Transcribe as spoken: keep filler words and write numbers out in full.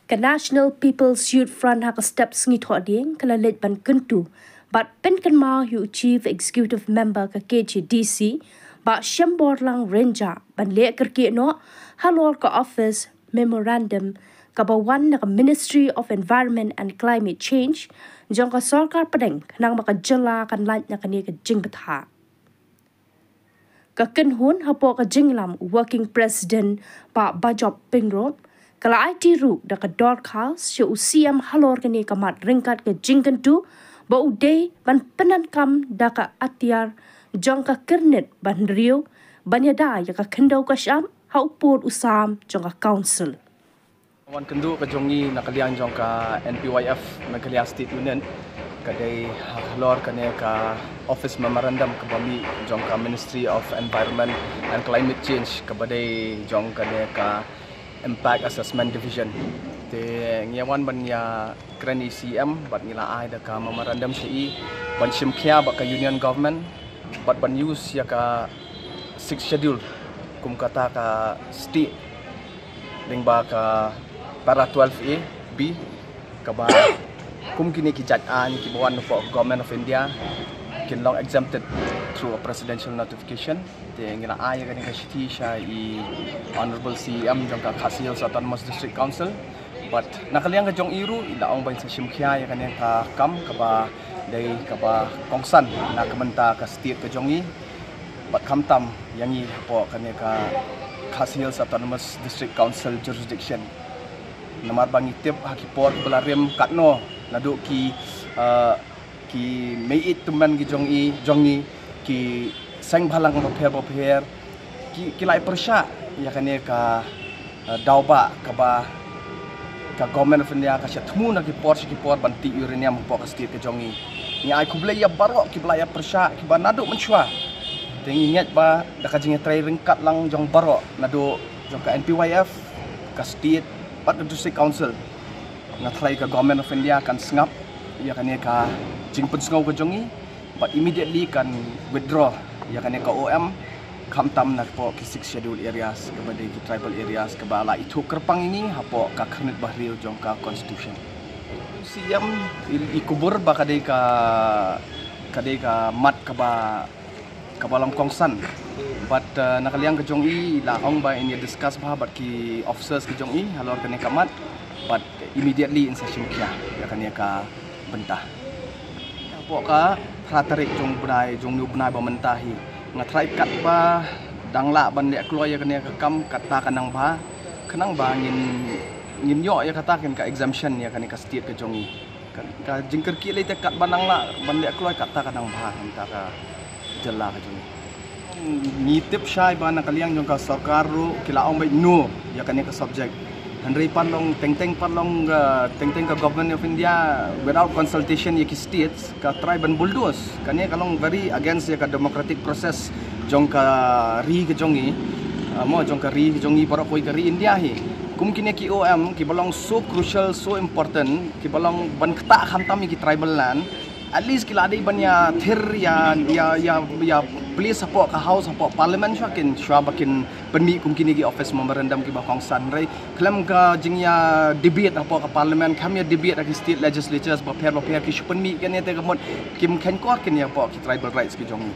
Ka National People's Youth Front ha ka step sngi Thohdieng ka la leit ban kyntu bad pynkynmaw ïa u Chief Executive Member ka K H A D C, Bah Shemborlang Rynjah, ban leh kyrkieh noh halor ka Office Memorandum kaba wan na ka Ministry of Environment and Climate Change jong ka Sorkar Pdeng, khnang ba ka jylla kan lait na kane ka jingbthah. Ka kynhun hapoh ka jingïalam u Working President Bah Bajop Pyngrope, ka la aiti ruh da ka dorkhas sha u C M halor kane ka mat ryngkat ka jingkyntu ba u dei ban pyndonkam da ka atiar jong ka kyrnit ba hynriew ban ïada ïa ka khyndew ka shyiap ha u pud u sam jong ka Council. Wan kynduh ka jong ngi na ka liang jong ka N P Y F, Meghalaya State Unit, ka dei halor kane ka Office Memorandum kaba mih jong ka Ministry of Environment and Climate Change, kaba dei jong kane ka Impact Assessment Division. Te ngi wan ban ïa kren ïa i C M bad ngi la ai da ka memorandum sha i ban shim khia bad ka Union Government bad ban use ïa ka Sixth Schedule kum kata ka state lyngba ka para twelve A B, kaba kum kine ki jait aiñ kiba wan hapoh Government of India kin long exempted through a presidential notification. Te ngi la ai ïa kane ka shithi sha i Honorable C M jong ka Khasi Hills Autonomous District Council. Bad na ka liang ka jong i ruh i la ong ba in sa shim khia ïa kane ka kam kaba dei kaba kongsan na ka bynta ka state ka jong i bad khamtam ïa ngi hapoh kane ka Khasi Hills Autonomous District Council jurisdiction. Namar ba ngi tip ha ki por kiba la rim katno naduh ki, uh, ki mei-ïeit tymmen ki jong i, jong ngi, ki seng bhalang bapher bapher ki, ki la ïa pyrshah ïa kane ka, uh, daw ba kaba ka Government of India ka shah thmu na ki por sha ki por ban tih uranium hapoh ka state ka jong ngi. Ngi ai khublei ïa baroh kiba la ïa pyrshah, kiba naduh mynshuwa. Te ngi ngeit ba da ka jingïatrei ryngkat lang jong baroh naduh jong ka N P Y F, ka state bad ka District Council, nga tharai ka Government of India kan sngap ïa kane ka jingpynsngew ka jong ngi bad immediately kan withdraw ïa kane ka O M, khamtam na hapoh ki Sixth Schedule areas kaba dei ki tribal areas kaba la ithuh kyrpang ïa ngi hapoh ka khyrnit ba hynriew jong ka Constitution. C M i, i kubur ba ka dei ka, ka dei ka mat kaba, kaba long kongsan. Bad, uh, na ka liang ka jong i la ong ba in ïa discuss bha bad ki officers ki jong i halor kane ka mat bad immediately in sa shim khia ïa kane ka bynta. Hapoh ka phra tarik jong u bnai, jong une u bnai ba mynta hi, nga tharai katba dang lah ban leh kloi ïa kane ka kam kata ka nang bha, khnang ba ngin, ngin ïoh ïa kata kin ka exemption ïa kane ka state ka jong i. Ka, ka jingkyrkieh lei te katba nang lah ban leh kloi kata ka nang bha ha kata ka jylla ka jong i. Ngi tip shai ba na ka liang jong ka sorkar ruh ki la ong beit no ïa kane ka subject. Hynrei pat long teng teng, pat long, uh, teng teng ka Government of India without consultation ïa ki states ka try ban bulldoze. Kane ka long very against ïa ka democratic process jong ka ri ka jong i. Uh, mo jong ka ri ka jong i, baroh kawei ka ri India hi. Kum kine ki O M kiba long so crucial, so important, kiba long ban ktah khamtam ïa ki tribal land, at least ki la dei ban ïa thir ïa, ïa, ïa, ïa place hapoh ka House, hapoh Parliament shuwa kin, shuwa ba kin pynmih kum kine ki office memorandum kiba kongsan. Hynrei khlem ka jingïa debate hapoh ka Parliament, khlem ïa debate ha ki state legislatures bapher bapher, ki shu pynmih kane te ka mut kim kheiñ kor kin ïa hapoh ki tribal rights ki jong ngi.